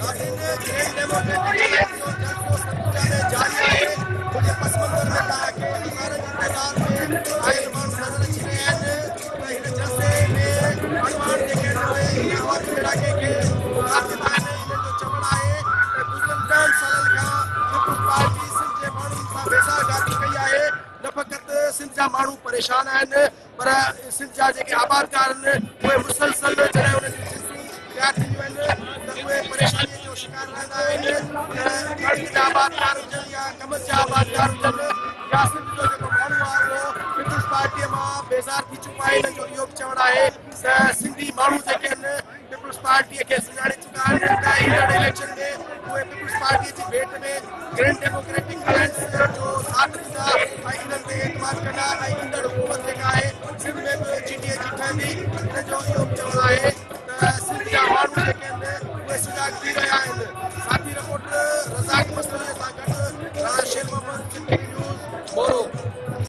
ناظرين grand democratic alliance جو جلسو ستپورا ۾ جاري آهي جنهن جي پس منظر ۾ توهان کي هزارن جي تعداد ۾ آيل ماڻهو نظر اچي رهيا آهن ته هن جلسي ۾ اڳواڻ جيڪي آهن اهي هن عوامي ميڙاڪي کي مخاطب آهن. انهن جو چوڻ آهي ته گذريل 10 سالن کان پيپلز پارٽي سنڌ جي ماڻهن سان ويساهه گهاتي ڪئي آهي. نه فقط سنڌ جا ماڻهو پريشان آهن پر سنڌ جا جيڪي آبادگار آهن اهي مسلسل جڏهن انهن جون جنسون تيار ٿينديون آهن ته اهي پريشاني جو شڪار رهندا آهن ته ڪڻڪ جا آبادگار هجن يا ڪمند جا آبادگار هجن يا سنڌ جو جيڪو ماڻهو آهي اهو پيپلز پارٽيء مان بيزار ٿي چڪو آهي. انهن جو اهو به چوڻ آهي ته سنڌي ماڻهو جيڪي آهن پيپلز پارٽيء کي سڃاڻي چڪا آهن ته ايندڙ اليڪشن ۾ اهي پيپلز پارٽيء جي ڀيٽ ۾ گرينڊ ڊيموڪريٽڪ الائنس جو ساٿ ڏيندا ۽ انهن تي اعتماد ڪندا ۽ ايندڙ حڪومت جيڪا آهي سنڌ ۾ به جي ڊي اي جي ٺهندي. انهن جو اهو به چوڻ آهي ته سنڌ جا ماڻهو جيڪي آهن اهي سجاڳ ٿي رهيا آهن. ساٿي رپورٽر رزاق مسروريء سان گڏ راڻا شير محمد، سنڌ ٽي وي.